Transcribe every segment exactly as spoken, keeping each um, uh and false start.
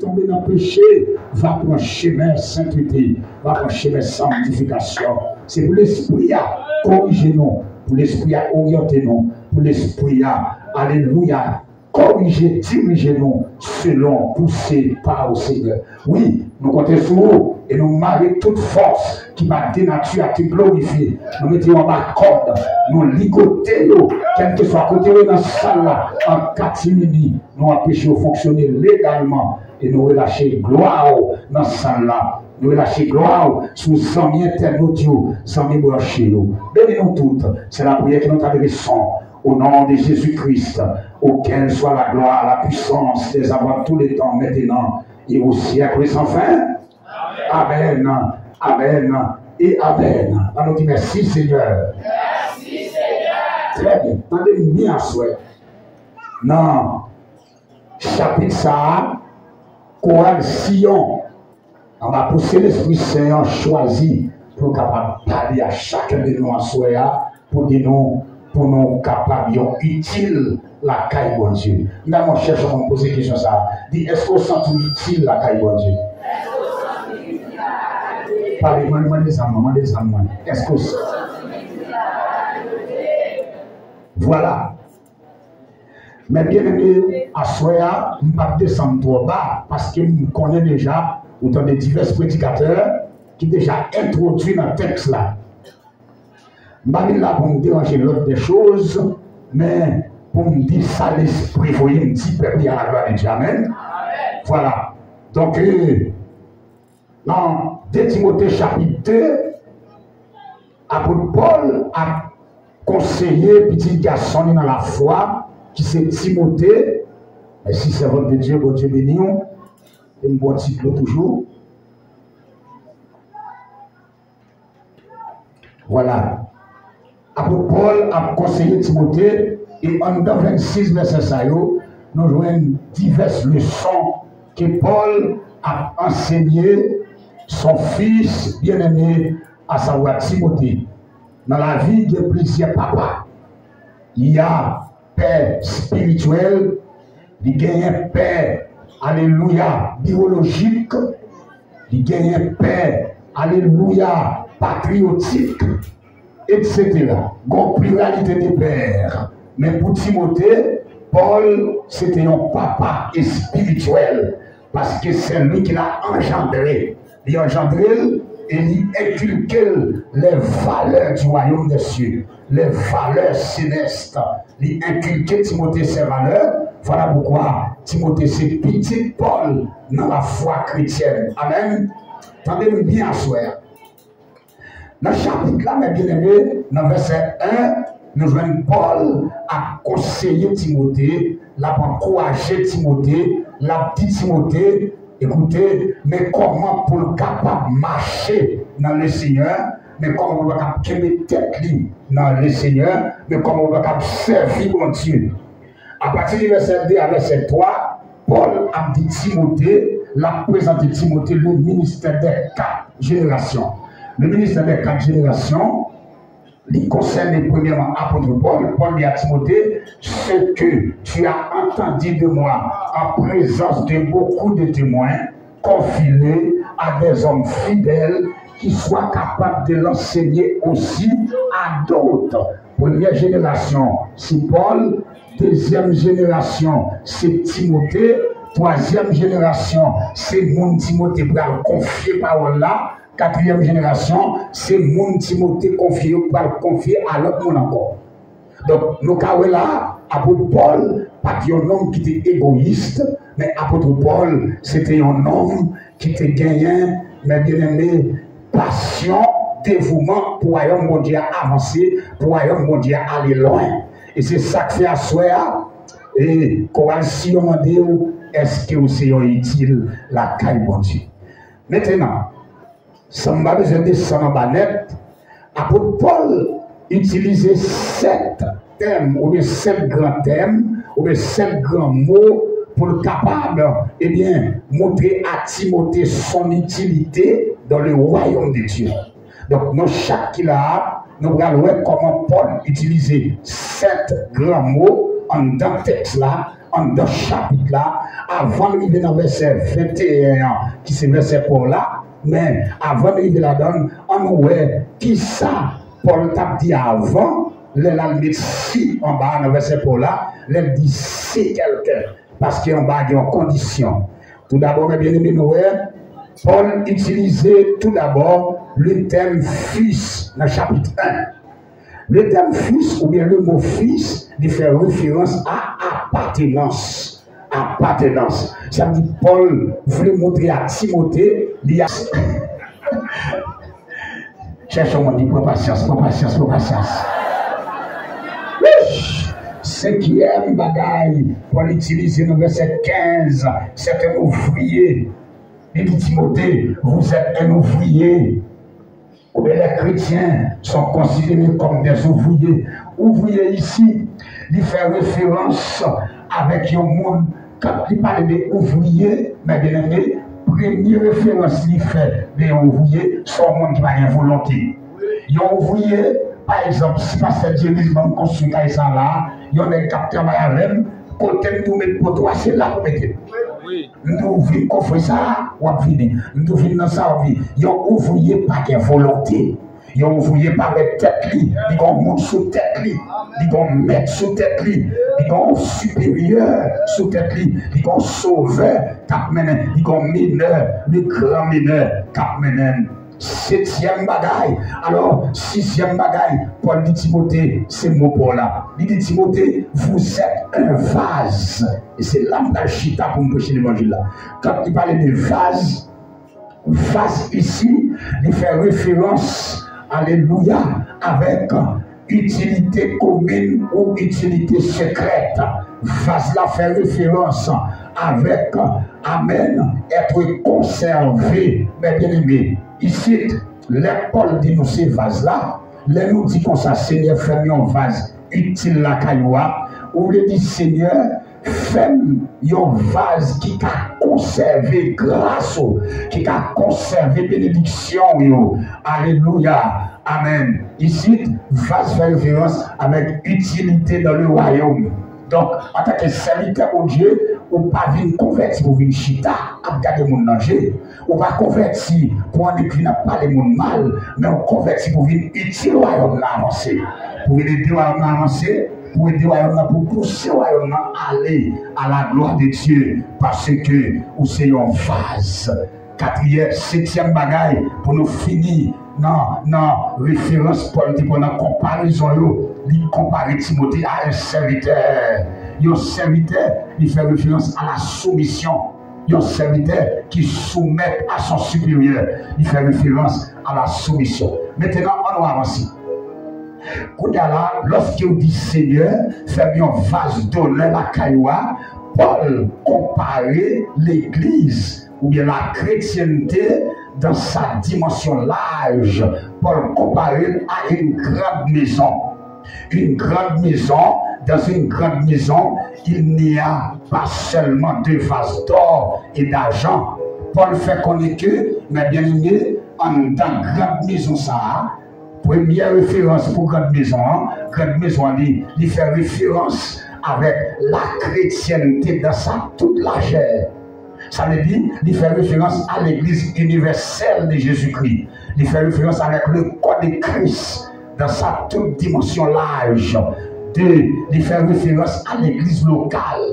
Tonbe nan peche, va pran chemen sentete, va pran chemen sanktifikasyon. Se pou Lespri a korije nou, pou Lespri a oryante nou, pou Lespri a, alelouya, korije, dirije nou selon pouse pa ou, Senyè. Wi, nou konte sou ou e nou mare tout fòs ki pa denatire a te glorifye. Nou mete yo anba kòd, nou ligote yo, kèlkeswa kote yo nan sal la, an katimini, nou anpeche yo fonksyone legalman e nou relache glwa w nan sal la. Nou relache glwa w sou zanmi entènot yo, zanmi branche yo. Beni nou tout. Se lapriyè ke nou t adrese w. Au nom de Jésus-Christ, auquel soit la gloire, la puissance, dès avant tous les temps, maintenant et au siècle sans fin. Amèn, amèn e amèn. Ann nou di mèsi, Senyè. Trè byen. Tande m byen aswè. Nan chapit sa a, koral Siyon, anba pouse Lespri Sen an, chwazi pou l kapab pale a chakun de nou aswè a, pou di nou, pou nou kapab yon itil lakay Bondye. M ta renmen chèche moun poze kesyon sa a. Di, èske w santi w itil lakay Bondye? Pale, mande, mande sa mwen, mande sa mwen. Èske w santi... Vwala. Men byeneme, aswè a, m p ap desann twò ba, paske m konnen deja, ou tande divès predikatè ki deja entwodui nan tèks la. M pa vin la pou m deranje lòd de choz, men pou m di sa Lespri voye m di pèp li a, la glwa de Dye. Amèn. Vwala. Donk, e, nan de Timote chapit de, apot Pòl ap konseye pitit gason li nan lafwa, ki se Timote. Mèsi, sèvant de Dye, Bondye beni w. E m bwè yon ti dlo toujou. Vwala. Apot Pòl ap konseye Timote, e anndan vennsis vèsè sa yo, nou jwenn divès leson ke Pòl ap ansenye son fis byeneme, asavwa Timote. Nan lavi, gen plizyè papa. Y a pè espirityèl, li genyen pè, alelouya, biyolojik, li genyen pè, alelouya, patriyotik, etsetera. Gon pliralite de pè. Men pou Timote, Pòl se te yon papa espirityèl, paske c'est lui qui l'a engendré. Li anjandre l e li enkilke l les valeurs du royaume des cieux, les valeurs célestes. Li enkilke Timote se valè. Vwala poukwa Timote se pitit Pòl nan lafwa kretyèn. Amèn. Tande m byen aswè a. Nan chapit la, mè byeneme, nan vèsè en, nou jwenn Pòl ap konseye Timote, l ap ankouraje Timote, l ap di Timote, ekoute, men kòman pou l kapab mache nan Lesenyè, men kòman pou l kapab kenbe tèt li nan Lesenyè, men kòman pou l kapab sèvi Bondye. Apati de vèsè de a vèsè twa, Pòl ap di Timote, l ap prezante Timote le ministère des quatre générations. Le ministère des quatre générations, li konsène premyèman apot Pòl. Pòl di a Timote, ce que tu as entendu de moi en présence de beaucoup de témoins, confie-le à des hommes fidèles qui soient capables de l'enseigner aussi à d'autres. Premyè jenerasyon, se Pòl. Dezyèm jenerasyon, se Timote. Twazyèm jenerasyon, se moun Timote pral konfye pawòl la. Katriyèm jenerasyon, se moun Timote konfye yo pral konfye a lòt moun ankò. Donk, nou ka wè la, apot Pòl pa t yon nonm ki te egoyis, men apot Pòl se te yon nonm ki te genyen, mè byeneme, pasyon, devouman pou wayòm Bondye a avanse, pou wayòm Bondye a ale lwen. E se sa k fè aswè a, e koral Siyon mande w, èske w se yon itil lakay Bondye? Mentenan, san m pa bezwen desann anba nèt, apot Pòl itilize sèt tèm oubyen sèt gran tèm oubyen sèt gran mo pou l kapab, ebyen, montre a Timote son itilite dans le royaume de Dieu. Donk, nou chak ki la a, nou pral wè kòman Pòl itilize sèt gran mo anndan tèks la anndan chapit la, avan n rive nan vèsè venteyen an, ki se vèsè pò la, men avan n rive ladan l, ann nou wè kisa Pòl t ap di avan, lè l al met si anba a nan vèsè pò la, lè l di si kèlken, paske anba a gen yon kondisyon. Toudabò, mè byeneme, nou wè, Pòl itilize toudabò le tèm fis nan chapit en. Le tèm fis oubyen le mo fis, li fè referans a apatenans. Apatenans. Sa vle di Pòl vle montre a Timote, li a. Chèche yon moun di pran pasyans, pran pasyans, pran pasyans. Wouch! Senkyèm bagay, Pòl itilize nan vèsè kenz, c'est un ouvrier. Li di Timote, vous êtes un ouvrier. Oubyen les chrétiens sont considérés comme des ouvriers. Ouvriye isi, li fè referans avèk yon moun, kan li pale de ouvriye, mè byeneme, premye referans li fè de yon ouvriye, se yon moun ki pa gen volonte. Yon ouvriye, pa egzanp, si pastè Dielis ban m konstwi kay sa la, yon nèg k ap travay avè m, kote m tou met poto a, se la pou mete l. M tou vin kofre sa, w ap vini. M tou vin nan sa, w ap vini. Yon ouvriye pa gen volonte. Yon ouvriye pa mèt tèt li. Li gon moun sou tèt li. Li gon mèt sou tèt li. Li gon siperyè sou tèt li. Li gon sovè k ap mennen. Li gon menè, le gran menè k ap mennen. Setyèm bagay. Alò, sizyèm bagay, Pòl di Timote, se mo pa w la. Li di Timote, vous êtes un vase. E se la m pral chita pou m preche levanjil la. Kan li pale de vaz, vaz isi, li fè referans, alelouya, avèk itilite komin ou itilite sekrèt. Vaz la fè referans avèk, amèn, être conservé. Mè byeneme, isit, lè Pòl di nou se vaz la, lè nou di konsa, Senyè, fè m yon vaz itil lakay ou a, ou vle di, Senyè, fè m yon vaz ki ka konsève gras ou, ki ka konsève benediksyon ou yo. Alelouya. Amèn. Isit, vaz fè referans avèk itilite dans le royaume. Donk, antanke sèvitè Bondye, ou pa vin konvèti pou vin chita ap gade moun nan je. Ou pa konvèti pou annik vin ap pale moun mal, men ou konvèti pou vin itil wayòm nan avanse. Pou vin ede wayòm nan avanse, pou ede wayòm nan, pou pouse wayòm nan ale à la gloire de Dieu, paske ou se yon vaz. Katriyèm, setyèm bagay, pou nou fini nan, nan referans Pòl te pran nan konparezon yo, li konpare Timote a un serviteur. Yon sèvitè, li fè referans à la soumission. Yon sèvitè ki soumèt à son supérieur, li fè referans à la soumission. Mentenan, ann nou avanse. Kounye a la, lòske w di, Senyè, fè m yon vaz donè lakay ou a, Pòl konpare legliz oubyen lakretyente dans sa dimension large. Pòl konpare l à une grande maison. Une grande maison, dans une grande maison, il n'y a pas seulement de vase d'or et d'argent. Pòl fè konnen ke, mè byeneme, anndan grand mezon sa a, premyè referans pou grand mezon an, grand mezon an, li, li fè referans avèk la chrétienté dans sa toute largeur. Sa vle di, li fè referans a legliz inivèsèl de Jezikri. Li fè referans avèk le corps de Christ dans sa toute dimension large. De, li fè referans a legliz lokal.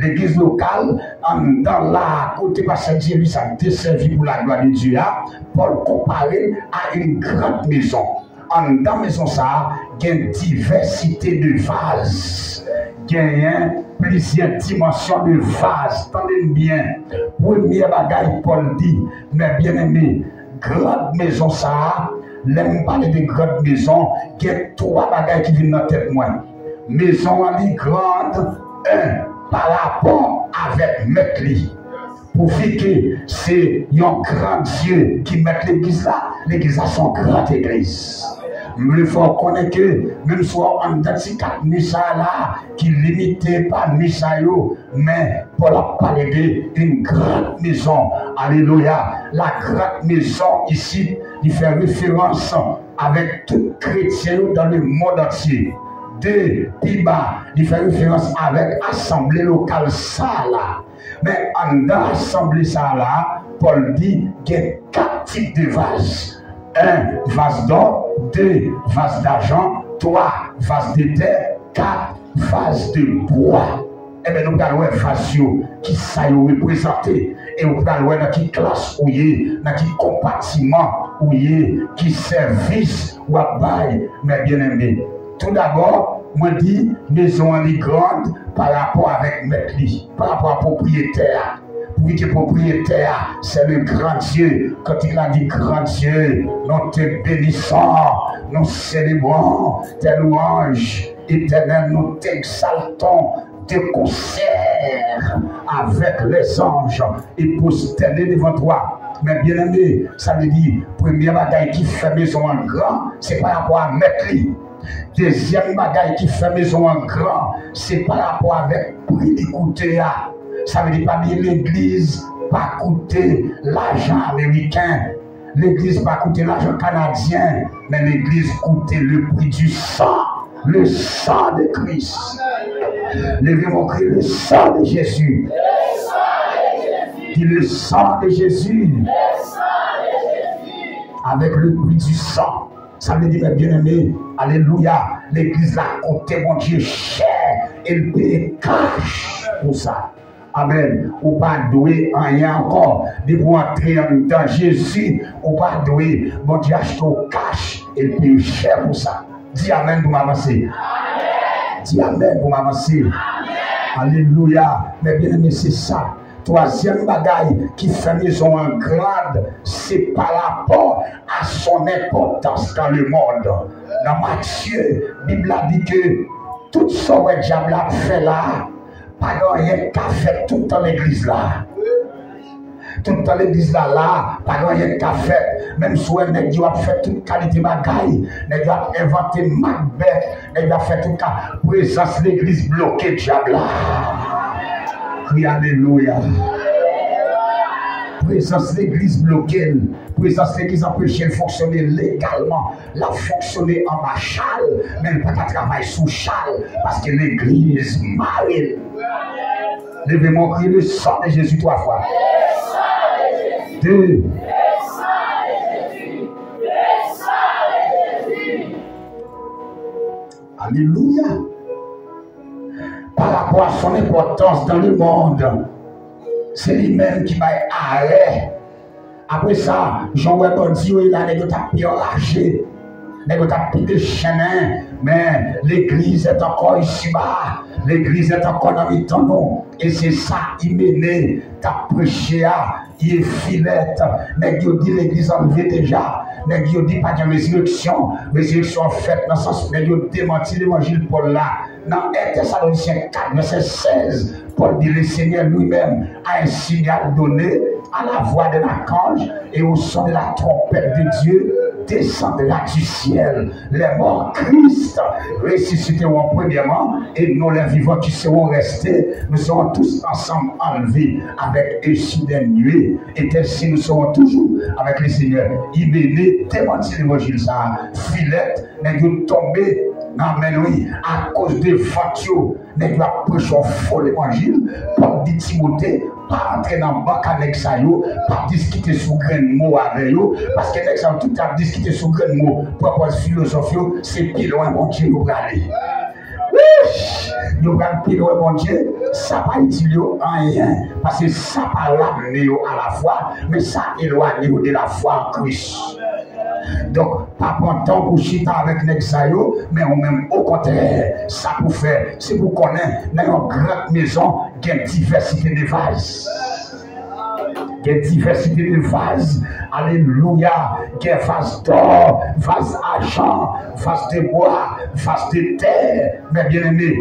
Legliz lokal, anndan la, kote pastè Dielis ap desèvi pou laglwa de Dye a, Pòl konpare l a une grande maison. Anndan mezon sa a, gen divèsite de vaz. Genyen plizyè dimansyon de vaz. Tande m byen. Premyè bagay Pòl di, mè byeneme, grand mezon sa a, lè m pale de grand mezon, gen twa bagay ki vin nan tèt mwen. Mezon an li grand, en, pa rapò avèk mèt li. Pouvi ke se yon gran Dye ki mèt legliz la, legliz la se yon gran legliz. M vle fè w konnen ke menm si w anndan ti kat mi sa a la, ki limite pa mi sa yo, men Pòl ap pale de une grande maison. Alelouya. La grande maison isit, li fè referans avèk tout kretyen yo dans le monde entier. De, pi ba, li fè referans avèk asanble lokal sa a la. Men anndan asanble sa a la, Pòl di gen kat tip de vaz. En, vaz dò, de, vaz dajan, twa, vaz de tè, kat, vaz de bwa. Enben, nou pral wè vaz yo, ki sa yo reprezante. E ou pral wè nan ki klas ou ye, nan ki konpatiman ou ye, ki sèvis w ap bay, mè byeneme. Toudabò, mwen di, mezon an li grand pa rapò avèk mèt li, pa rapò a pwopriyetè a. Poukisa pwopriyetè a, c'est le grand Dieu. Kantik la di, Grand Dieu, nous te bénissons, nous célébrons tes louanges, Éternel, nous t'exaltons de concert avec les anges et prosternés devant toi. Men byeneme, sa vle di, premye bagay ki fè mezon an gran, se pa rapò a mèt li. Dezyèm bagay ki fè mezon an gran, se pa rapò avèk pri li koute a. Sa vle di, pa bliye, legliz pa koute lajan ameriken. Legliz pa koute lajan kanadyen, men legliz koute le prix du sang, le sang de Christ. Leve men w, kriye, le sang de Jésus. Di, le sang de Jésus. Avec le prix du sang. Sa vle di, mè byeneme, alelouya, legliz la koute Bondye chè e l peye kach pou sa. Amèn. Ou pa dwe anyen ankò. Depi w antre anndan Jezi, ou pa dwe. Bondye achte w kach e l peye chè pou sa. Di amèn pou m avanse. Di amèn pou m avanse. Alelouya. Mè byeneme, se sa. Twazyèm bagay ki fè mezon an grand, se pa rapò à son importance dans le monde. Nan Matye, Bib la di ke tout sa w wè dyab la ap fè la, pa gen anyen k ka fèt tout tan legliz la. Tout tan legliz la la, pa gen anyen k ka fèt. Menm si w wè nèg yo ap fè tout kalite bagay, nèg yo ap envante Makbèt, nèg yo ap fè tout ka, prezans legliz bloke dyab la. Kriye alelouya. Prezans legliz bloke l. Prezans legliz anpeche l fonksyone legalman. L ap fonksyone anba cha l, men l pa ka travay sou cha l, paske legliz mare l. Leve men w, kriye, le sang de Jésus twa fwa. De. Alelouya. Pa rapò a son enpòtans dans le monde, se li menm ki bay arè. Apre sa, jan w wè bandi yo ye la, nèg yo t ap pi anraje, nèg yo t ap pi dechennen, men legliz est encore ici-bas, legliz est encore nan mitan nou, e se sa Imene t ap preche a. Ye Filèt, nèg yo di legliz anlve deja. Nèg yo di pa gen rezireksyon. Rezireksyon an fèt nan sans nèg yo demanti levanjil Pòl la. Nan en Tesalonisyen kat vèsè sèz, Pòl di, le Seigneur lui-même a un signal donné à la voix d'un archange et au son de la trompette de Dieu descendra du ciel. Les morts en Christ ressusciteront premièrement, et nous, les vivants qui serons restés, nous serons tous ensemble enlevés avec eux sous des nuées, et ainsi nous serons toujours avec le Seigneur. Imene demanti levanjil sa a. Filèt, nèg yo tonbe nan men l, wi, akoz de vant yo. Nèg yo ap preche yon fo levanjil. Pòl di Timote, pa antre nan banka nèg sa yo, pa diskite sou grenn mo avè yo, paske nèg sa yo tout ap diskite sou grenn mo, pran pòz filozòf yo, se pi lwen Bondye yo prale. Wouch! Yo pral pi lwen Bondye, sa pa itil yo anyen, paske sa pa ramne yo a lafwa, men sa elwanye yo de lafwa an Kris. Donk, pa pran tan pou chita avèk nèg sa yo, men ou menm, okontrè, sa pou fè, se pou konnen, nan yon gran mezon, gen divèsite de vaz. Gen divèsite de vaz. Alelouya. Gen vaz dò, vaz ajan, vaz de bwa, vaz de tè. Mè byeneme,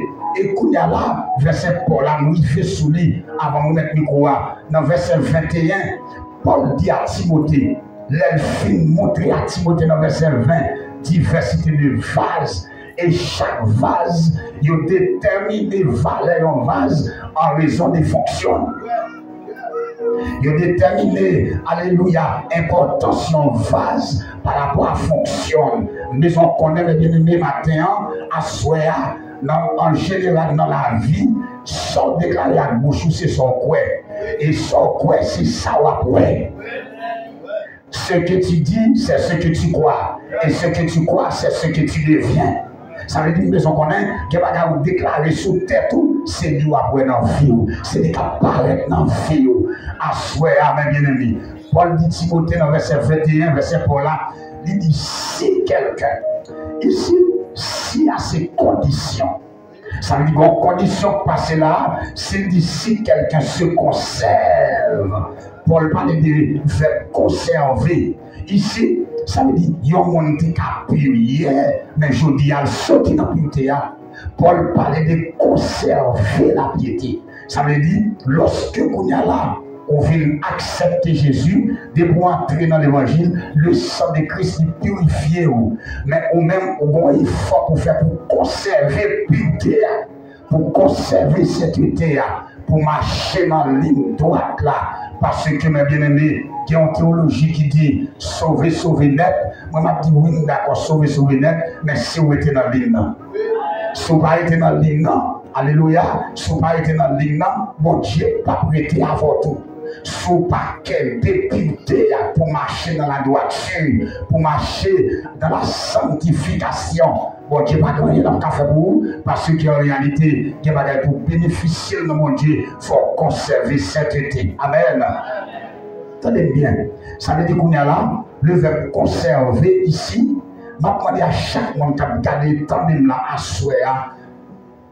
e kounye a la, vèsè Pòl la, nou rive sou li, avan nou mèt mikwo a. Nan vèsè venteyen, Pòl di a Timote, lè l fin montre a Timote nan vèsè ven, divèsite de vaz, e chak vaz, yo detèmine valè yon vaz an rezon de fonksyon l. Yo detèmine, alelouya, enpòtans yon vaz pa rapò a fonksyon l. Mezon konnen, mè byeneme, maten an, Aswè a, nan, an jeneral nan lavi, sa w deklare ak bouch ou se sa w kwè. E sa w kwè se sa w ap wè. Ce que tu dis, c'est ce que tu crois. Et ce que tu crois, c'est ce que tu deviens. Sa vle di m bezwen konnen, gen bagay ou deklare sou tèt ou, se li w ap wè nan vi w. Se li k ap parèt nan vi w. Aswè a, mes bien-aimés, Pòl di Timote nan vèsè venteyen, vèsè Pòl la, li di, si kèlken, isi, si a se kondisyon. Sa vle di, gon kondisyon k pase la, si l di, si quelqu'un se conserve. Pòl pale de vèb konsève. Isi, sa vle di, yon moun te ka pi yè, men jodi a, l soti nan pite a. Pòl pale de konsève lapyete. Sa vle di, lòske kounye a la, ou vin aksepte Jezi, depi w antre nan levanjil, le san de Kris li pirifye w. Men ou menm, ou gon efò pou fè pou konsève pite a, pou konsève sentete a, pou mache nan liy dwat la. Paske, mes bien-aimés, gen yon teyoloji ki di, sove, sove nèt. Mwen, m ap di, wi, m dakò, sove, sove nèt, men si w rete nan liy nan. Si w pa rete nan liy nan, alelouya, si w pa rete nan liy nan, Bondye p ap rete avè w tou. Si w pa kenbe purite a pou mache nan ladwati, pou mache nan la sanctification, Bondye pa gen anyen l ap ka fè pou ou, paske an reyalite, gen bagay pou w benefisye l nan Bondye, fò w konsève sentete. Amèn. Tande m byen. Sa vle di kounye a la, le vèb konsève isi, m ap mande a chak moun k ap gade, tande m la aswè a,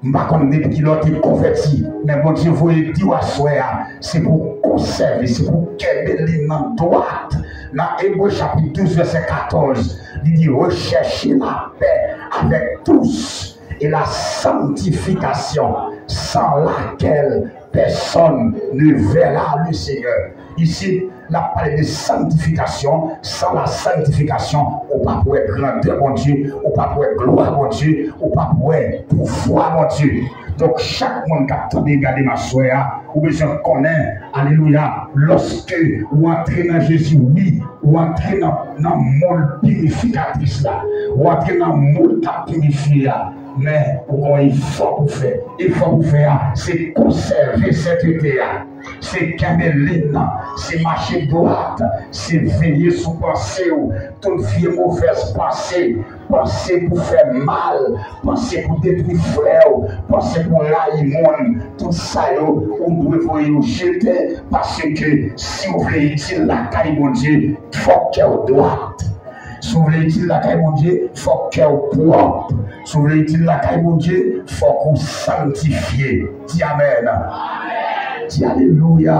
m pa konn depi kilè w te konvèti, men Bondye voye di w aswè a, se pou w konsève, se pou w kenbe liy nan dwat. Nan Ebre chapit douz, vèsè katòz, li di, recherchez la paix avec tous et la sanctification, sans laquelle personne ne verra le Seigneur. Isit, l ap pale de sanktifikasyon. San la sanktifikasyon, ou p ap wè grandè Bondye, ou p ap wè glwa Bondye, ou p ap wè pouvwa Bondye. Donk, chak moun k ap tande, gade m aswè a, ou bezwen konnen, alelouya, lòske ou antre nan Jezi, wi, ou antre nan, nan moul pirifikatris la, ou antre nan moul k ap pirifye a, men ou gon efò pou fè. Efò pou fè a, se konsève sentete a. Se kenbe liy nan, se mache dwat, se veye sou panse w, tout vye movèz panse, panse pou fè mal, panse pou detwi frè w, panse pou rayi moun, tout sa yo, ou dwe voye yo jete, paske si w vle itil lakay Bondye, fòk kè w dwat. Si w vle itil lakay Bondye, fòk kè w pwòp. Si w vle itil lakay Bondye, fòk ou sanktifye. Di amèn. Di alelouya.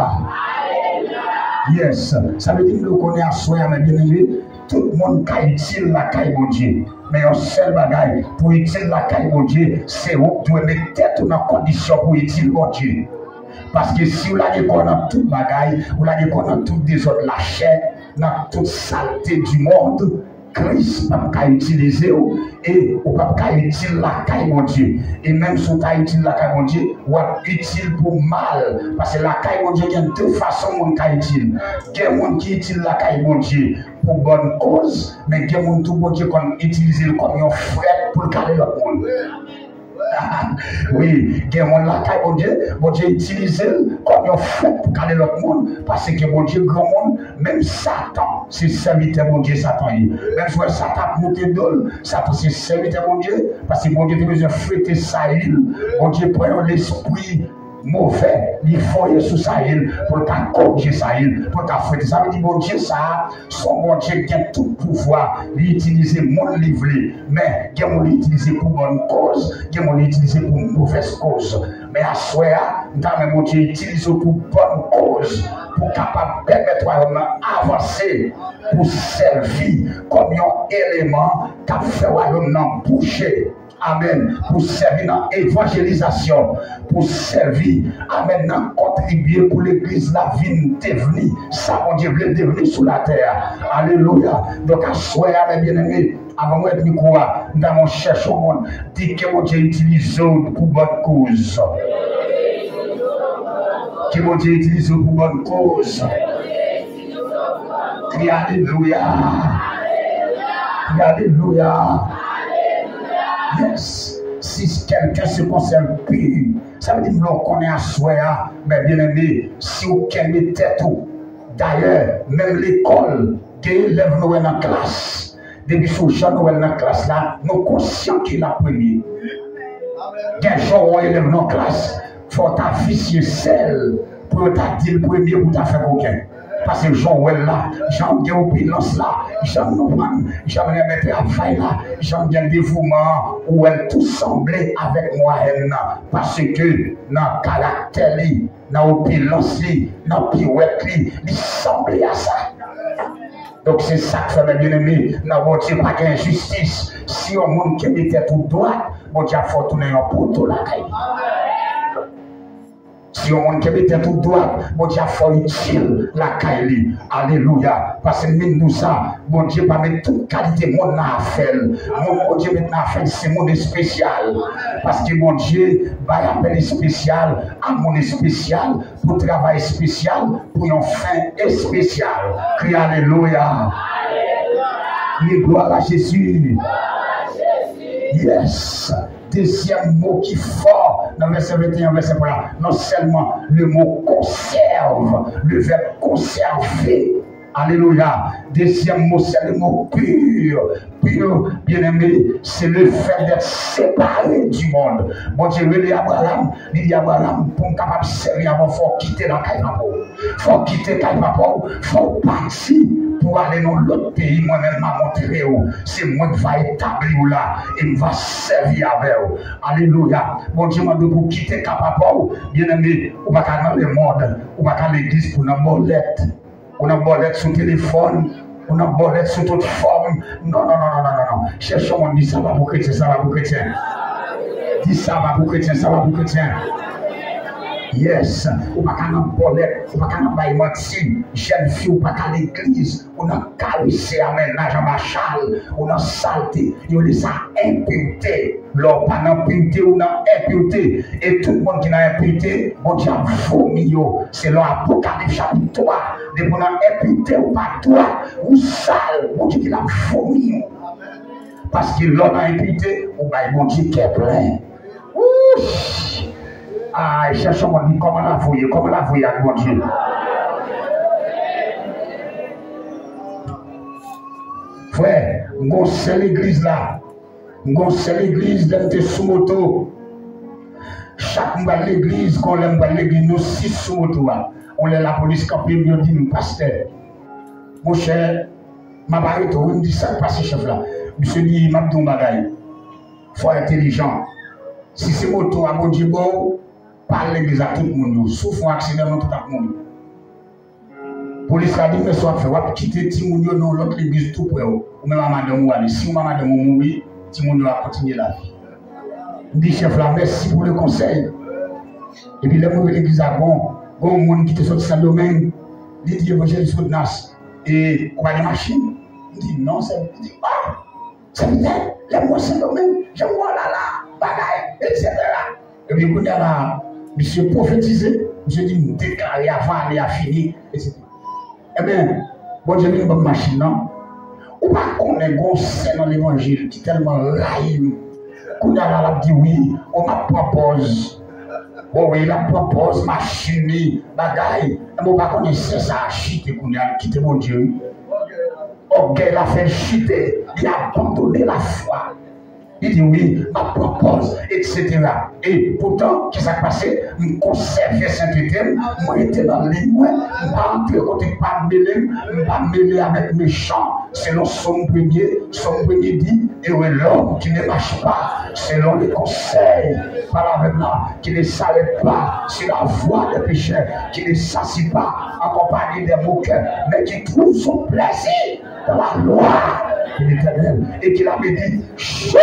Yes. Sa vle di m vle w konnen aswè a, mes bien-aimés, tout moun ka itil lakay Bondye. Men yon sèl bagay, pou itil lakay Bondye, se ou k dwe met tèt ou nan kondisyon pou itil Bondye. Paske si w lage kò w nan tout bagay, ou lage kò w nan tout dezòd lachè, nan tout salte di mond, Kris p ap ka itilize w e ou p ap ka itil lakay Bondye. E menm si w ta itil lakay Bondye, w ap itil pou mal. Paske lakay Bondye gen de fason moun ka itil. Gen moun ki itil lakay Bondye pou bòn koz, men gen moun tou Bondye konn itilize l kòm yon frèt pou l kale lòt moun. Wi, gen moun lakay Bondye, Bondye itilize l kòm yon frèt pou kale lòt moun, paske Bondye granmoun, menm Satan se sèvitè Bondye Satan ye. Menm si w wè Satan ap moute do l, Satan se sèvitè Bondye, paske Bondye te bezwen frete Sayil. Bondye pran yon lespri move, li voye sou Sayil pou l ka korije Sayil, pou l ka frete. Sa vle di Bondye sa a, se yon Bondye ki gen tout pouvwa, li itilize moun li vle. Men, gen moun li itilize pou bòn koz, gen moun li itilize pou movèz koz. Men aswè a, m ta renmen Bondye itilize w pou bòn koz, pou kapab pèmèt wayòm nan avanse, pou sèvi kòm yon eleman k ap fè wayòm nan bouje. Amèn. Pou sèvi nan evanjelizasyon, pou sèvi, amèn, nan kontribye pou legliz la vin devni sa Bondye vle l devni sou latè a. Alelouya. Donk, aswè a, mes bien-aimés, avan mwen met mikwo a, m ta renmen chèche yon moun, di ke Bondye itilize w pou bòn koz. Ke Bondye itilize w pou bòn koz. Kri alelouya. Kri alelouya. Yes. Si quelqu'un se conserve pur, sa vle di m vle w konnen aswè a, men byeneme, si w kenbe tèt ou. Dayè, menm lekòl, gen elèv nou wè nan klas. Depi sou jan nou wè l nan klas la, nou konsyan ke l ap premye. Gen jan w wè yon elèv nan klas, fò w ta visye sèl pou yo ta di l premye pou ta fè koken. Paske jan w wè l la, jan l gen opilans la, jan l konprann, jan l renmen travay la, jan l gen devouman an, ou wè l tou sanble avèk mwayèn nan. Paske nan karaktè li, nan opilans li, nan piwèt li, li sanble a sa. Donk, se sa k fè, men byeneme, nan Bondye pa gen enjistis. Si yon moun kenbe tèt ou dwat, Bondye ap fè w tounen yon poto lakay li. Si yon moun kenbe tèt ou dwat, Bondye ap fè w itil lakay li. Alelouya. Paske m vin di w sa, Bondye pa met tout kalite moun nan afè l. Moun Bondye met nan afè l, se moun espesyal. Paske Bondye bay apèl espesyal a moun espesyal, pou travay espesyal, pou yon fen espesyal. Kriye alelouya. Kriye glwa a Jezi. Yes. Dezyèm mo ki fò nan vèsè venteyen, vèsè pwen la, non sèlman le mo conserve, le verbe conserver. Alelouya. Dezyèm mo, se le mo pur. Pur, byeneme, se le fait d'être séparé du monde. Bondye rele Abraram, li di Abraram, pou m kapab sèvi avè w, fò w kite lakay papa w. Fò w kite kay papa w, fò w pati pou w ale nan lòt peyi, mwen menm m a montre w. Se mwen ki va etabli w la, e m va sèvi avè w. Alelouya. Bondye mande w pou w kite kay papa w, byeneme, ou pa ka nan lemonn, ou pa ka legliz pou nan bòlèt. Ou nan bòlèt sou telefòn, ou nan bòlèt sou tout fòm. Non, non, non, non, non, non, non. Chèche yon moun di sa pa pou kretyen, sa pa pou kretyen. Di sa pa pou kretyen, sa pa pou kretyen. Yes, ou pa ka nan bòlèt, ou pa ka nan bay manti. Jèn fi, ou pa ka legliz, ou nan karese a mennaj anba chal, ou nan salte, yo rele sa enpirte. Lè w pa nan pirte, ou nan enpirte. E tout moun ki nan enpirte, Bondye ap vomi yo. Selon Apokalips chapit twa, depi w nan enpirte, ou pa dwat, ou sal, Bondye di l ap vomi w. Paske lè w nan enpirte, ou bay Bondye kè plen. Wouch! Ay, chèche yon moun, di, kòman la voye, kòman la voye ak Bondye? Frè, m gon sèl legliz la. M gon sèl legliz, lè m te sou moto. Chak m pral legliz, gon lè m pral legliz, nou sis sou moto a. On lè lapolis kanpe m, yo di m, pastè, monchè, m ap arete w, wi. M di, sa k pase, chèf la? Misye di, m ap di w yon bagay. Fò w entèlijan. Si se moto a Bondye ba w, pa al legliz ak tout moun yo. Si w fè yon aksidan, nou tout ap mouri. Polis la di m, men sa w ap fè, w ap kite timoun yo nan yon lòt legliz tou prè w. Ou menm a madanm ou ale. Si ou a madanm ou mouri, timoun yo ap kontinye lavi. M di chèf la, mèsi pou le konsèy. Epi lè m rive legliz la, bon, gon yon moun ki te soti Sendomeng, li di, evanjelis Rodnas, e ou pa gen machin? M di, non, sè. Li di, ah! Sèvitè, lè m wè Sendomeng, jan m wè w la la, bagay, etsetera. Epi kounye a la, misye pwofetize, misye di, m deklare avan ane a fini, etsetera. Ebyen, Bondye vin ban m machin nan. Ou pa konnen gon sè nan levanjil ki tèlman rayi m. Kounye a la, l ap di, wi, o, m ap pran pòz. O wi, l ap pran pòz, machin li, bagay. Ebyen, ou pa konnen sè sa a chite kounye a, l kite Bondye, wi. Ògèy la fè l chite, li abandone lafwa. Li di, wi, m ap pran pòz, etsetera. E poutan, ki sa k pase? M konsève sentete m, m rete nan liy mwen, m pa antre kote k pa mele m, m pa mele avèk mechan, selon Sòm premye, Sòm premye di, heureux l'homme qui ne marche pas selon les conseils, pa la vèb la, qui ne s'arrête pas sur la voie des pécheurs, qui ne s'assit pas en compagnie des moqueurs, mais qui trouve son plaisir dans la loi de l'Éternel et qui la médite jour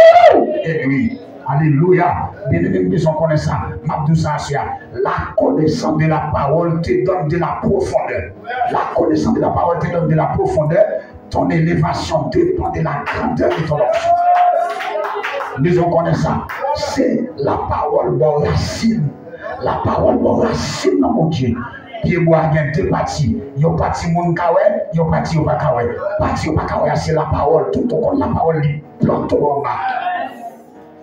et nuit. Alelouya. Byeneme, m bezwen konnen sa. M ap di w sa aswè a. La connaissance de la parole te donne de la profondeur. La connaissance de la parole te donne de la profondeur. Ton élévation dépend de la grandeur de ton onction. Bezwen konnen sa. Se lapawòl ba w rasin. Lapawòl ba w rasin nan Bondye. Pyebwa a gen de pati. Yon pati moun ka wè, yon pati yo pa ka wè. Pati yo pa ka wè a se lapawòl. Tout ou konn lapawòl li plante w anba.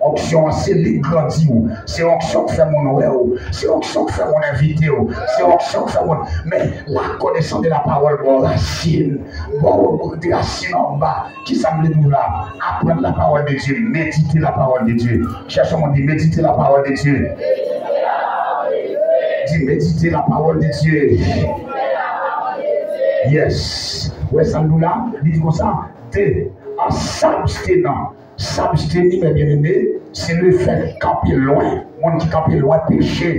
Onksyon an, se li k grandi w. Se onksyon k fè moun wè w. Se onksyon k fè moun envite w. Se onksyon k fè moun. Men, la connaissance de la parole ba w rasin. Ba w rasin anba. Kisa m vle di w la? Apprendre la parole de Dieu. Méditer la parole de Dieu. Chèche yon moun, di, méditer la parole de Dieu. Di, méditer la parole de Dieu. Yes. Wè sa m di w la? Li di konsa, de, an s'abstenant. S'abstenir, mes bien-aimés, se le fèt kanpe lwen. Moun ki kanpe lwen peche,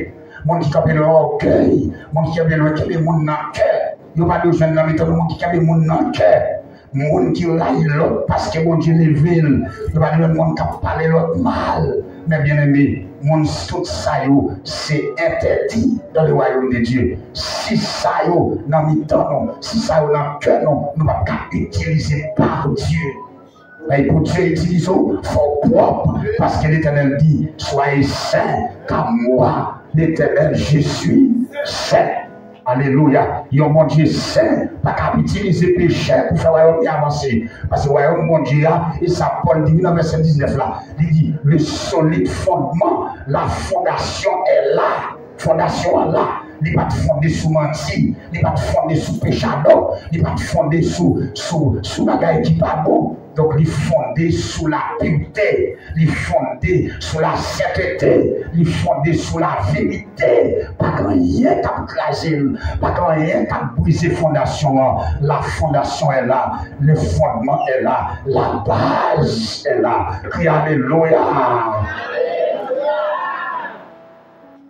moun ki kanpe lwen ògèy, moun ki kanpe lwen kenbe moun nan kè. Yo pa dwe jwenn nan mitan nou moun ki kenbe moun nan kè. Moun ki rayi lòt paske Bondye leve l. Yo pa dwe jwenn moun k ap pale lòt mal. Mes bien-aimés, moun, tout sa yo, se entèdi dans le royaume de Dieu. Si sa yo nan mitan nou, si sa yo nan kè nou, nou p ap ka itilize pa Dye. Bay pou Dye itilize w, fò w pwòp, paske Letènèl di, soyez saints, car moi, l'Éternel, je suis saint. Alelouya. Yon Bondye sen pa ka ap itilize pechè pou fè wayòm li avanse. Paske wayòm Bondye a, e sa Pòl di nan vèsè diznèf la, li di, le solide fondement, la fondation est là. Fondasyon an la, li pa t fonde sou manti, li pa t fonde sou pechadò, li pa t fonde sou, sou, sou bagay ki pa bon. Donk, li fonde sou lapirte, li fonde sou lasentete, li fonde sou laverite. Pa gen anyen k ap kraze l, pa gen anyen k ap brize fondasyon an. La fondation est là, le fondement est là, la base est là. Kriye alelouya!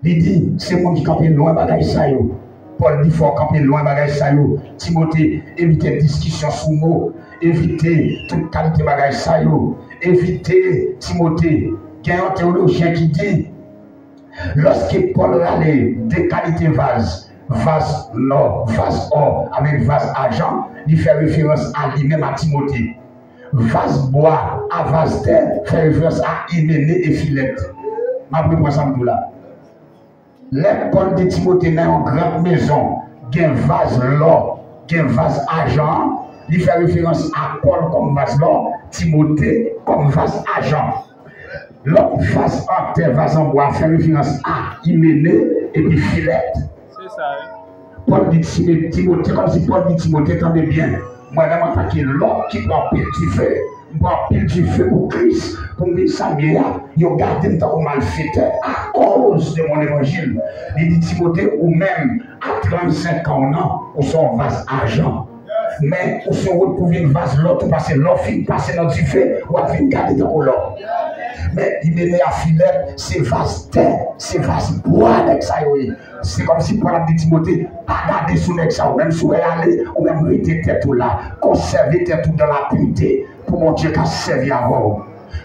Li di, se moun ki kanpe lwen bagay sa yo. Pòl di fò w kanpe lwen bagay sa yo. Timote, evite diskisyon sou mo. Evite tout kalite bagay sa yo. Evite, Timote. Gen yon teyolojyen ki di, lòske Pòl rale de kalite vaz, vaz lò, vaz ò, avèk vaz ajan, li fè referans a li menm, a Timote. Vaz bwa a vaz tè fè referans a Imene e Filèt. M ap reprann sa m di w la. Lè Pòl di Timote nan yon gran mezon, gen vaz lò, gen vaz ajan, li fè referans a Pòl kòm vaz lò, Timote kòm vaz ajan. Lòt vaz an tè, vaz an bwa, fè referans a Imene epi Filèt. Se sa, wi. Pòl di Timote, Timote, kòmsi Pòl di Timote, tande byen, mwen menm antanke lòm ki pran pil dife, m pran pil dife pou Kris, pou m vin sa m ye a, yo gade m tankou malfetè akoz de mon evanjil. Li di Timote, ou menm, a trannsenk an w nan, ou se yon vaz ajan. Men, ou sou wout pou vin vaz lò tou, paske lè w fin pase nan dife, w ap vin gade tankou lò. Men, Imene a Filèt, se vaz tè, se vaz bwa nèg sa yo ye. Se kòmsi Pòl ap di Timote, pa gade sou nèg sa yo, menm si w wè y ale, ou menm rete tèt ou la, konsève tèt ou dans la pureté, pou Bondye ka sèvi avè w.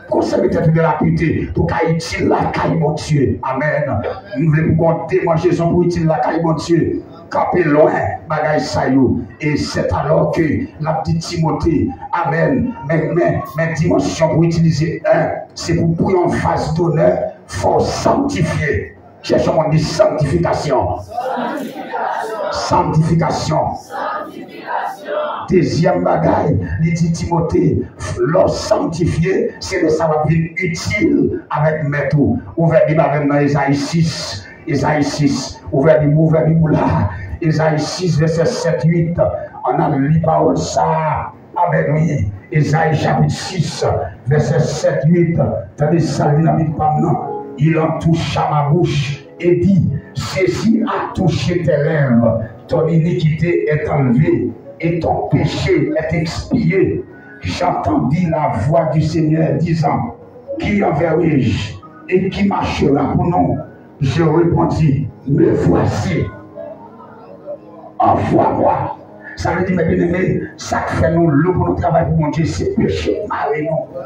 Konsève tèt ou dans la pureté, pou w ka itil lakay Bondye. Amèn. Nou vle pou w gen yon demanjezon pou w itil lakay Bondye. Kanpe lwen bagay sa yo. E sètalò ke l ap di Timote, amèn, men, men, men dimansyon pou w itilize en, se pou, pou yon vaz donè, fò w sanntifye. Chèche yon moun, di, sanktifikasyon. Sanktifikasyon. Dezyèm bagay, li di Timote, lè w sanktifye, se lè sa w ap vin itil avèk Mèt ou. Ouvè Bib avè m nan Ezayi sis. Ezayi sis. Ouvè Bib, ouvè Bib ou la. Ezayi sis, vèsè sèt, uit. Ann al li pawòl sa a. Amèn, wi. Ezayi chapit sis, vèsè sèt, uit. Tande sa l di nan Bib pa m nan. Il en toucha ma bouche et dit, ceci a touché tes lèvres, ton iniquité est enlevée et ton péché est expié. J'entendis la voix du Seigneur disant, qui enverrai-je et qui marchera pour nous? Je répondis, me voici, envoie-moi. Sa vle di, men byeneme, sa k fè nou lou pou nou travay pou Bondye, se peche k mare nou.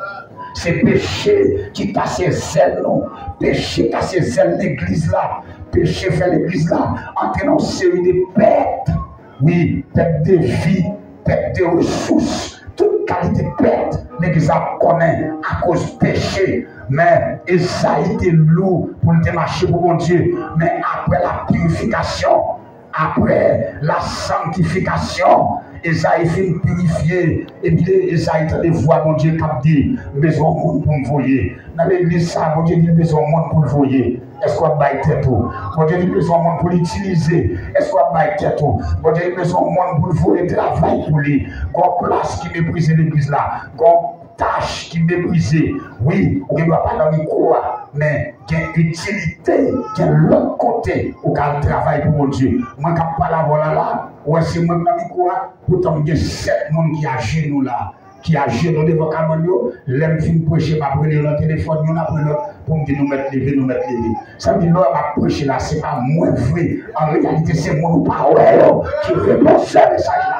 Se peche ki kase zèl nou. Peche kase zèl legliz la. Peche fè legliz la antre nan yon seri de pèt. Wi, pèt de vi, pèt de resous, tout kalite pèt legliz la ap konnen akoz peche. Men Ezayi te lou pou l te mache pou Bondye. Men apre la purification, apre la sanctification, Ezayi fin pirifye, epi Ezayi tande vwa Bondye k ap di, "M bezwen yon moun pou m voye." Nan legliz sa a, Bondye di l bezwen yon moun pou l voye. Èske w ap bay tèt ou? Bondye di l bezwen yon moun pou l itilize. Èske w ap bay tèt ou? Bondye di l bezwen yon moun pou l voye travay pou li. Gon plas ki meprize legliz la. Gon tach ki meprize. Wi, ou gen dwa pa nan mikwo a, men gen itilite, gen lòt kote ou ka al travay pou Bondye. Mwen k ap pale avè w la la, ou wè se mwen k nan mikwo a, poutan m gen sèt moun ki ajenou la, ki ajenou devan kabann yo. Lè m fin preche, m ap rele yo nan telefòn, youn apre lòt, pou m di nou mèt leve, nou mèt leve. Sa vle di lè m ap preche la, se pa mwen vre. An reyalite, se moun ou pa wè yo ki repoze mesaj la.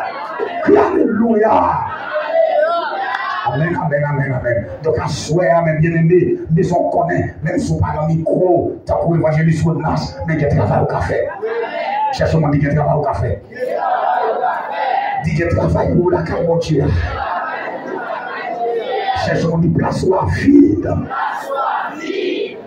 Kri alelouya! Amèn, amèn, amèn, amèn. Donk, aswè a, men byeneme, m bezwen w konnen, menm si w pa nan mikwo, tankou evanjelis Rodnas, men gen travay ou ka fè. Chèche moun di gen travay ou ka fè. Di gen travay pou ou lakay Bondye a. Chèche moun di plas ou a vid.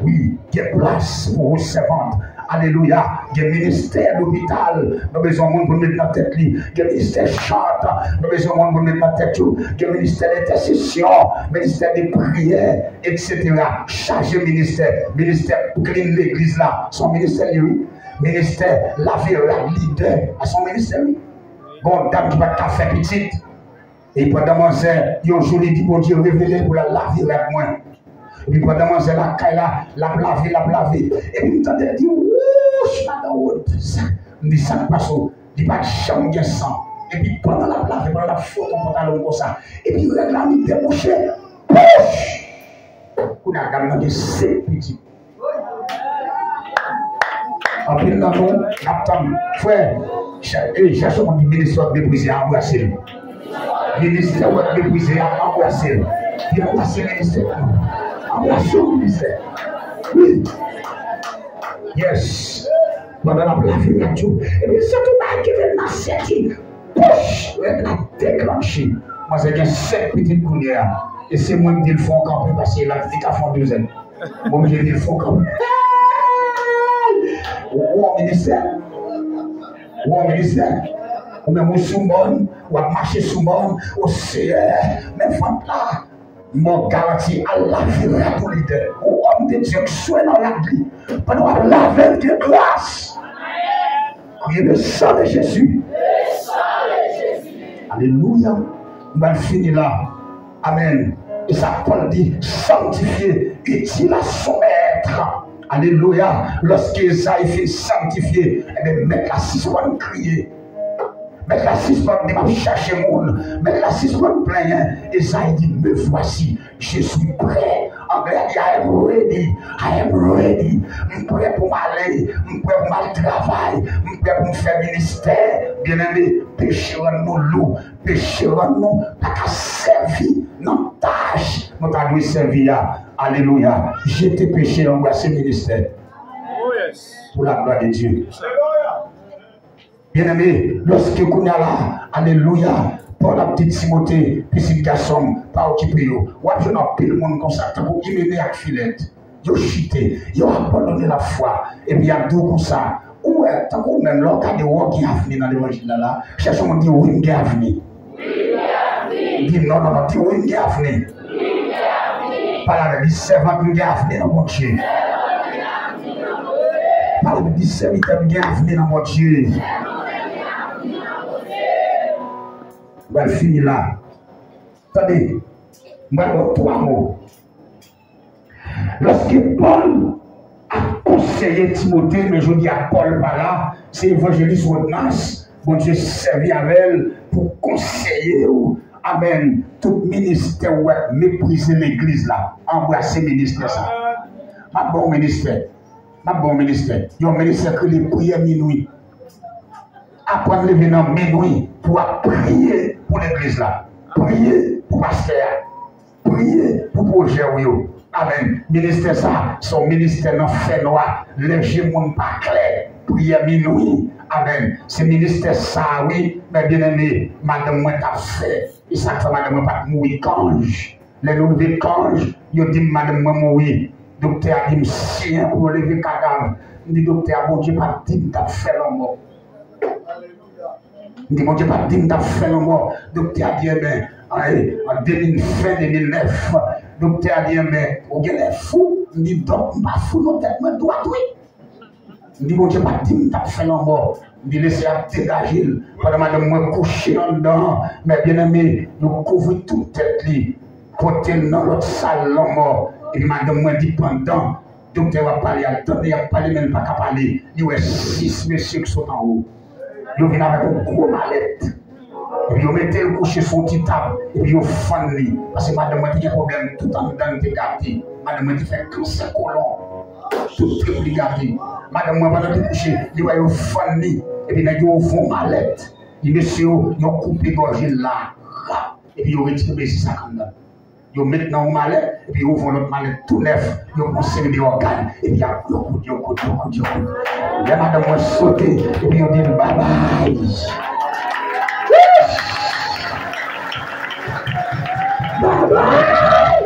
Wi, gen plas pou ou sèvant. Alelouya. Gen ministè lopital, nou bezwen moun pou met nan tèt li. Gen ministè chant, nou bezwen moun pou met nan tèt yo. Gen ministè entèsesyon, ministè de priyè, etsetera. Chaje ministè. Ministè clean legliz la, se yon ministè li wi. Ministè lave rad lidè, se yon ministè wi. Gon dam ki pa t ka fè pitit. E pandan manzè, yon jou li di Bondye revele l pou l al lave rad mwen. Epi pandan manzè lakay la, l ap lave, l ap lave. Epi m tande l di, "Wouch, madan Wood, sa." M di, "Sa k pase w?" Li pa t janm gen san. Epi pandan l ap lave, pandan l ap fwote yon pantalon konsa, epi règ la vin debouche. Pouch! Kounye a dam nan gen senk pitit. Anpil nan nou, n ap tann. Frè, chè-, e, chèche moun di ministè w ap meprize a, anbrase l. Ministè w ap meprize a, anbrase l. Di anbrase ministè. Anbrase yon ministè. Wi. Yes. Pandan l ap lave rad yo. Epi se tou bagay ki te nan sèti. Pouch! Règ la deklanche. Manzè gen senk pitit kounye a. E se mwen m di l fè yon kanpe paske l ap, li ka fè yon douzèn. Mwen oblije di l fò kanpe. Ou, ou an ministè. Ou an ministè. Ou menm ou sou mòn, w ap mache sou mòn. O Seyè, men vant la. M ba w garanti, al lave rad ou lidè. Ou òm de Dye k swe nan rad li. Pandan w ap lave l, gen gras. Kriye le sang de Jésus. Alelouya. M pral fini la. Amèn. E sa Pòl di, sanctifiez, utiles à son maître. Alelouya. Lòske Ezayi fin sanktifye, ebyen, mèt la sispann kriye. Mèt la sispann di, "M ap chache moun." Mèt la sispann plenyen. Ezayi di, "Me voici, je suis prêt." Anglè a di, "I am ready. I am ready." M prè pou m ale. M prè pou m al travay. M prè pou m fè ministè. Byeneme, peche rann nou lou. Peche rann nou pa ka sèvi nan tach nou ta dwe sèvi a. Alelouya. Jete peche, anbrase ministè. Pou la glwa de Dye. Byeneme, lòske kounye a la, alelouya, Pòl ap di Timote, pitit gason m, pa okipe yo. W ap jwenn anpil moun konsa, tankou Imene ak Filèt. Yo chite, yo abandone lafwa. Epi y ap di w konsa, ou wè, tankou ou menm, lè w gade wè w gen avni nan levanjil la, la, chèche yon moun di, "Wi, m gen avni." Di, "Non, non, non," di, "Wi, m gen avni." Pale avè l, di, "Sèvant, m gen avni nan Bondye." Pale avè l, di, "Sèvitè, m gen avni nan Bondye." M pral fini la. Tande, m pral ba w twa mo. Lòske Pòl ap konseye Timote, men jodi a Pòl pa la, se evanjelis Rodnas, Bondye sèvi avè l pou konseye w. Amèn. Tout ministè w ap meprize legliz la, anbrase ministè sa. M ap ba w ministè. M ap ba w ministè. Yon ministè ki rele priyè minwi. Aprann leve nan minwi pou w ap priye pou legliz la. Priye pou pastè a. Priye pou pwojè w yo. Amèn. Ministè sa, se yon ministè nan fènwa. Lè je moun pa klè. Priyè minwi. Amèn. Se ministè sa, wi, men byeneme, madanm mwen t ap fè. E sa k fè madanm mwen pa t mouri kanj. Lè nou rive kanj, yo di m madanm mwen mouri. Doktè a di m siyen pou yo leve kadav. M di doktè a, Bondye pa t di m t ap fè lanmò. M di, Bondye pa t di m t ap fè lanmò. Doktè a di, enben, an, an de mil, fen de mil nèf, doktè a di, enben, ou genlè fou. M di, dòk, m pa fou non, tèt mwen dwat, wi. M di, Bondye pa t di m t ap fè lanmò. M di, lese ap degaje l. Pandan madanm mwen kouche anndan an, mè byeneme, yo kouvri tout tèt li. Pote l nan lòt sal lanmò. Epi madanm mwen di, pandan doktè yo ap pale a, l tande y ap pale, men l pa ka pale. Li wè sis mesye k sot anwo. Yo vin avèk yon gwo malèt. Epi yo mete l kouche sou yon ti tab. Epi yo fann li. Paske madanm mwen te gen pwoblèm tout anndan l te gate. Madanm mwen te fè kansè kolon. Tout trip li gate. Madanm mwen pandan l te kouche, li wè yo fann li. Epi nèg yo ouvri yon malèt. Di mesye yo, yo koupe gòj li la. Rap. Epi yo retire mezi sa k anndan. Yo met nan yon malèt, epi yo ouvri yon lòt malèt tou nèf, yo pran seri de ògàn, epi y ap yo koud, yo koud, yo koud, yo koud. Lè madanm mwen sote, epi yo di l babay. Babay!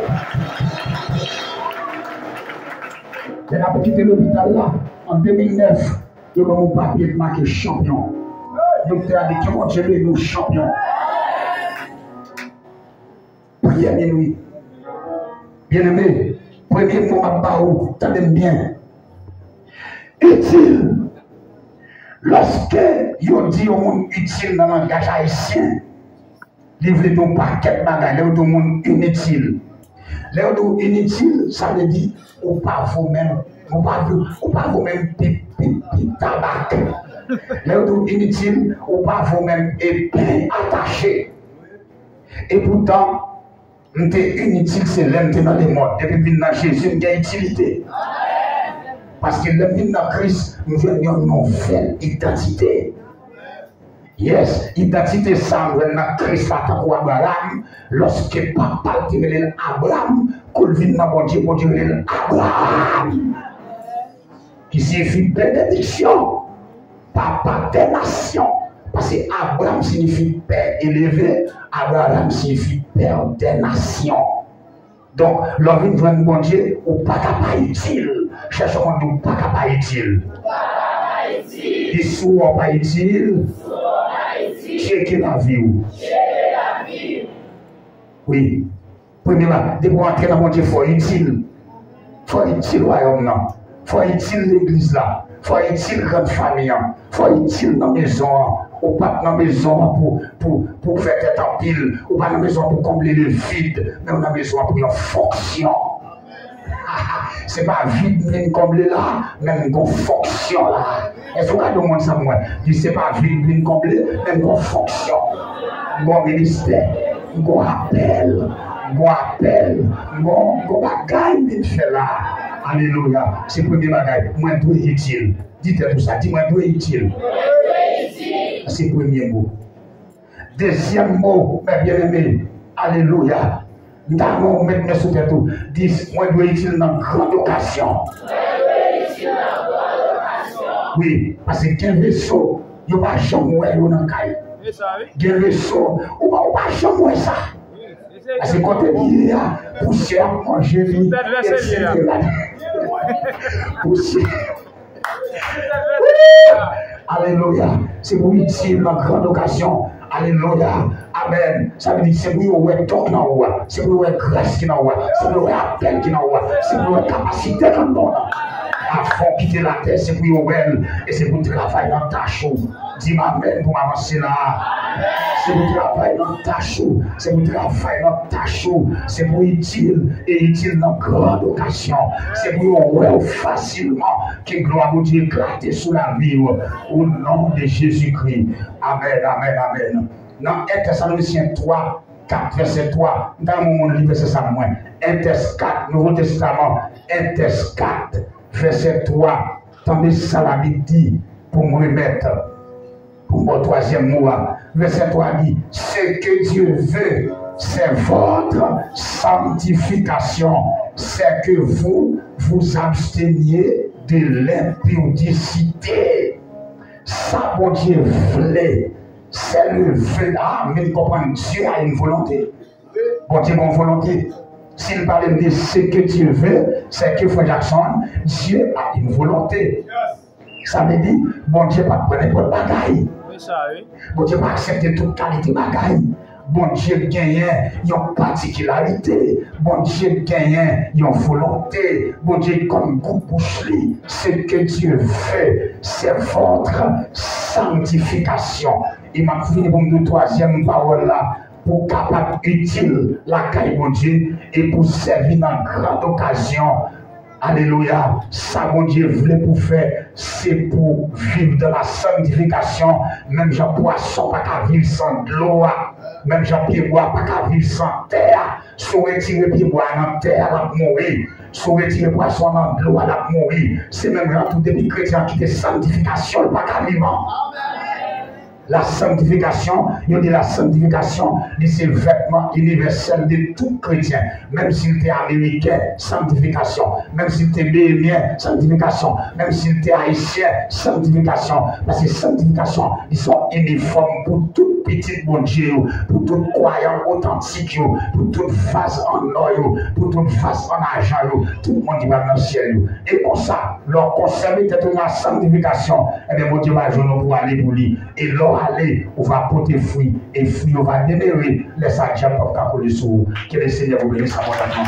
Lè n ap kite lopital la, an de mil nèf, yo ban m yon papye k make chanpyon. Doktè a di, ke Bondye beni w, chanpyon. Priyè minwi. Byeneme, premye mo m ap ba ou, tande m byen. Itil. Lòske yo di yon moun itil nan langaj ayisyen, li vle di yon pakèt bagay. Lè yo di yon moun initil, lè yo di w initil, sa vle di ou pa vo menm, ou pa vo, ou pa vo menm pip, pip, pip tabak. Lè yo di w initil, ou pa vo menm e peny atache. Epoutan, m te initil, se lè m te nan lemòn. Depi m vin nan Jezi, m gen itilite. Paske lè m vin nan Kris, m jwenn yon nouvèl idantite. Yes, idantite sa a m jwenn nan Kris la tankou Abraram, lòske papa l te rele l Abram, kou l vin nan Bondye, Bondye rele l Abraram. Ki siyifi benediksyon, papa dè nasyon. Paske Abram siyifi pè eleve, Abraram siyifi pè dè nasyon. Donk, lè w vin jwenn Bondye, ou pa ka pa itil. Chèche yon moun di ou pa ka pa itil. Ou pa ka pa itil. Di si w pa itil, si w pa itil, tcheke lavi w. Tcheke lavi w. Wi. Premye bagay, depi w antre nan Bondye, fò w itil. Fò w itil wayòm nan. Fò w itil legliz la. Fò w itil grann fanmi an. Fò w itil nan mezon an. Ou pa t nan mezon an pou, pou, pou fè tèt anpil. Ou pa nan mezon an pou konble le vid. Men w nan mezon an pou yon fonksyon. Se pa vid m vin konble la, men m gon fonksyon la. Èske w gade yon moun sa mwen? Di se pa vid m vin konble, men m gon fonksyon. M gon ministè, m gon apèl, m gon apèl, m gon, m gon bagay m vin fè la. Alelouya. Se premye bagay. Mwen dwe itil. Di tèt ou sa. Di mwen dwe itil. Se premye mo. Dezyèm mo, mè byeneme, alelouya. M ta renmen w met men sou tèt ou. Di, mwen dwe itil nan grand okazyon. Wi, paske gen veso, yo pa janm wè yo nan kay. Gen veso, ou pa, ou pa janm wè sa. Paske kote li ye a, pousyè ap manje li, etsetera. Pousyè. Alelouya. Se pou itil nan grand okazyon. Alelouya. Amèn. Sa vle di se pou yo wè don nan ou a. Se pou yo wè gras ki nan ou a. Se pou yo wè apèl ki nan ou a. Se pou yo wè kapasite ki nan ou a. Avan w kite latè, se pou yo wè l. E se pou travay nan tach ou. Di m amèn pou m avanse la. Se pou travay nan tach ou. Se pou travay nan tach ou. Se pou itil. E itil nan grand okazyon. Se pou yo wè w fasilman. Ke glwa Bondye eklate sou lavi w, o non de Jezikri. Amèn, amèn, amèn. Nan en Tèsalonisyen twa, kat, vèsè twa, m ta renmen yon moun li vèsè sa mwen. En Tès kat, Nouvo Testaman, en Tès kat, vèsè twa, tande sa Labib di pou m remèt. Pou m ba w twazyèm mo a, vèsè twa di, ce que Dieu veut, c'est votre sanctification, c'est que vous vous absteniez de l'impudicité. Sa Bondye vle, c'est le vœu. Ah, men konprann, Dieu a une volonté. Bondye gen yon volonte. Si l pale m de ce que Dieu veut, c'est que, frè Jackson, Dieu a une volonté. Sa vle di, Bondye p ap pran nenpòt bagay. Bondye pa aksepte tout kalite bagay. Bondye genyen yon patikilarite. Bondye genyen yon volonte. Bondye konn gou bouch li. Ce que Dieu veut, c'est votre sanctification. E m ap fini pou m di twazyèm pawòl la, pou w kapab itil lakay Bondye e pou sèvi nan gran okazyon. Alelouya. Sa Bondye vle pou fè, se pou viv dans la sanctification. Menm jan pwason pa ka viv san dlo a, menm jan pyebwa pa ka viv san tè a. Si w retire pyebwa a nan tè a, l ap mouri. Si w retire pwason an nan dlo a, l ap mouri. Se menm jan tou, depi kretyen an kite sanctification, l pa ka vivan. La sanctification, yo di la sanctification, li se vètman inivèsèl de tout kretyen. Menm si l te ameriken, sanctification. Menm si l te behemyen, sanctification. Menm si l te ayisyen, sanctification. Paske sanctification, li se yon inifòm pou tout pitit Bondye yo, pou tout kwayan otantik yo, pou tout vaz an nò yo, pou tout vaz an ajan yo, tout moun ki pral nan syèl yo. E konsa, lè w konsève tèt ou nan sanctification, ebyen, Bondye va jwenn ou pou ale pou li. E lè w ale, ou va pote fwi, e fwi yo va demere, lè sa dyab p ap ka kole sou ou. Ke le Seigneur vous bénisse abondamment.